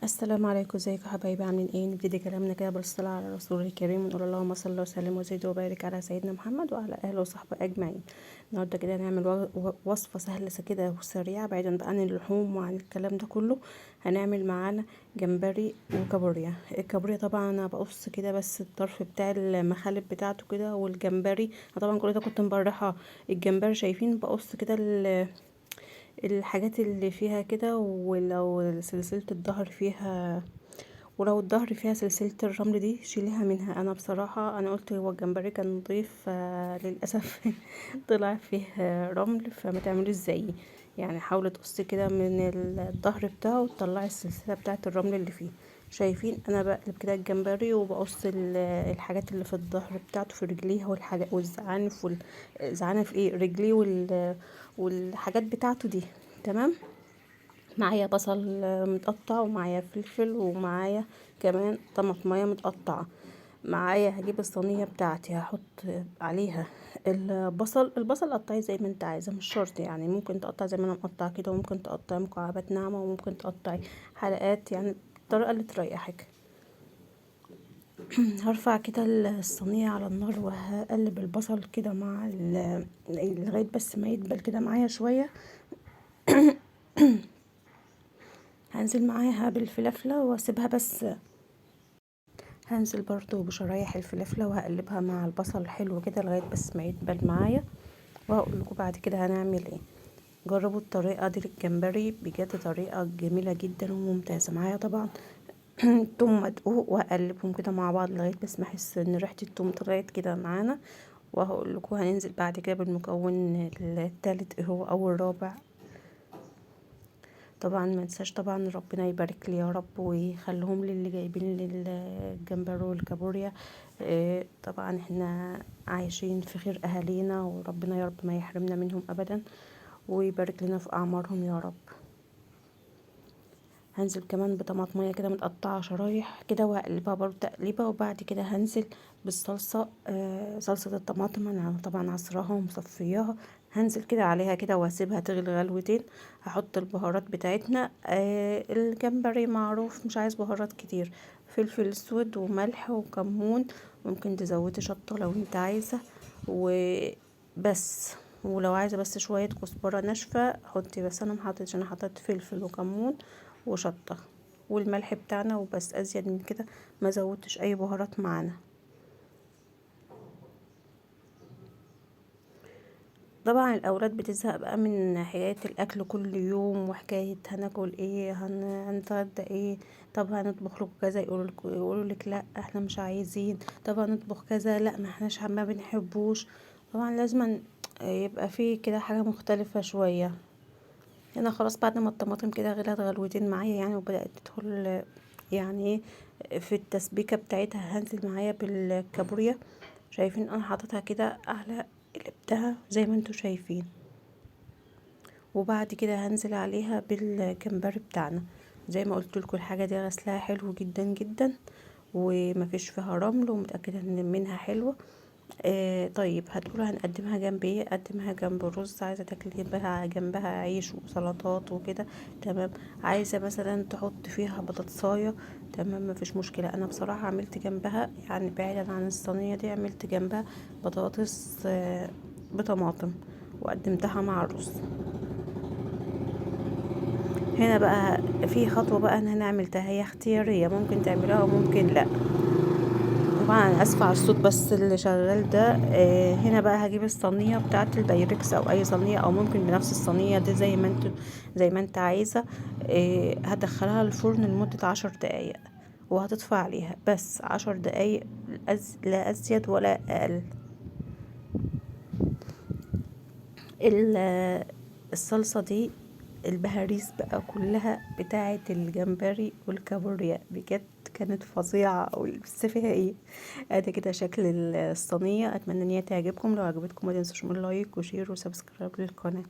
السلام عليكم، ازيكم يا حبايبي؟ عاملين ايه؟ نبتدي كلامنا كده بالصلاة على الرسول الكريم ونقول اللهم صل وسلم وزد وبارك على سيدنا محمد وعلى اهله وصحبه اجمعين. النهارده كده هنعمل وصفه سهلة كده وسريعة، بعيدا بقى عن اللحوم وعن الكلام ده كله. هنعمل معانا جمبري وكابوريا. الكابوريا طبعا انا بقص كده بس الطرف بتاع المخالب بتاعته كده، والجمبري انا طبعا كل ده كنت مبرحه الجمبري. شايفين بقص كده الحاجات اللي فيها كده، ولو سلسلة الظهر فيها، ولو الظهر فيها سلسلة الرمل دي شيليها منها. انا بصراحة انا قلت هو الجمبري كان نضيف، للأسف طلع فيه رمل، فما تعملوش زيي. حاولي تقصي كده من الظهر بتاعه وتطلعي السلسلة بتاعة الرمل اللي فيه. شايفين انا بقلب كده الجمبري وبقص الحاجات اللي في الظهر بتاعته في رجليه والحاجات والزعانف زعانف ايه رجليه والحاجات بتاعته دي. تمام. معايا بصل متقطع، ومعايا فلفل، ومعايا كمان طماطمية متقطعة. معايا هجيب الصينية بتاعتي هحط عليها البصل. البصل قطعية زي ما انت عايزة، مش شرط، ممكن تقطع زي ما انا مقطعه كده، وممكن تقطعي مكعبات ناعمة، وممكن تقطعي حلقات، الطريقة اللي تريحك. هرفع كده الصينية على النار وهقلب البصل كده مع لغاية بس ما يدبل كده معايا شوية. هنزل معاها بالفلفلة واسيبها بس. هنزل برضو بشرايح الفلفلة وهقلبها مع البصل حلو كده لغاية بس ما يدبل معايا، وهقول لكم بعد كده هنعمل ايه. جربوا الطريقة دي للجمبري، بجد طريقة جميلة جدا وممتازة. معايا طبعا توم مدقوق، وهقلبهم كده مع بعض لغاية بس ما احس ان ريحة التوم طلعت كده معانا، وهقول لكم هننزل بعد كده بالمكون التالت ايه هو او الرابع. طبعا ما انساش طبعا ربنا يبارك لي يا رب ويخليهم لي اللي جايبين لي الجمبري والكابوريا. طبعا احنا عايشين في خير اهالينا، وربنا يا رب ما يحرمنا منهم ابدا، ويبارك لنا في اعمارهم يا رب. هنزل كمان بطماطمية كده متقطعة شرايح كده، وهقلبها برضو تقليبة. وبعد كده هنزل بالصلصة، صلصة الطماطم انا طبعا عصراها ومصفياها، هنزل كده عليها كده واسيبها تغلي غلوتين. هحط البهارات بتاعتنا. الجمبري معروف مش عايز بهارات كتير، فلفل اسود وملح وكمون، ممكن تزودي شطة لو انت عايزة وبس. ولو عايزة بس شوية كزبرة ناشفة حطي، بس انا ما حطيتش، انا حطيت فلفل وكمون وشطة والملح بتاعنا وبس. ازيد من كده ما زودتش اي بهارات معانا. طبعا الاولاد بتزهق بقى من حكاية الاكل كل يوم، وحكاية هناكل ايه، هنتغدى ايه، طب هنطبخ لكم كذا، يقولوا لك لا احنا مش عايزين، طب هنطبخ كذا، لا ما احناش ما بنحبوش. طبعا لازم يبقى فيه كده حاجة مختلفة شوية. هنا خلاص بعد ما الطماطم كده غلت غلوتين معايا وبدات تدخل في التسبيكه بتاعتها، هنزل معايا بالكابوريا. شايفين انا حاططها كده على قلبتها زي ما انتوا شايفين. وبعد كده هنزل عليها بالجمبري بتاعنا. زي ما قلت لكم الحاجة دي غسلها حلو جدا جدا، ومفيش فيها رمل، ومتاكده ان منها حلوة. طيب هتقولوا هنقدمها جنب ايه؟ قدمها جنب رز، عايزه تاكلي جنبها عيش وسلطات وكده، تمام. عايزه مثلا تحط فيها بطاطسايه، تمام، مفيش مشكلة. انا بصراحة عملت جنبها، بعيدا عن الصينية دي، عملت جنبها بطاطس بطماطم وقدمتها مع الرز. هنا بقى في خطوة بقى ان انا عملتها، هي اختيارية، ممكن تعملوها وممكن لا. طبعا انا اسفه على الصوت بس اللي شغال ده. هنا بقى هجيب الصينية بتاعه البايركس او اي صينية، او ممكن بنفس الصينية دي زي ما انت عايزه. هدخلها الفرن لمدة 10 دقايق وهتطفى عليها بس 10 دقايق، لا ازيد ولا اقل. الصلصه دي البهاريس بقى كلها بتاعه الجمبري والكابوريا، بجد كانت فظيعة. بس فيها ايه؟ ادي كده شكل الصينية. اتمنى ان هي تعجبكم، لو عجبتكم ما تنسوش من like و share و subscribe للقناة.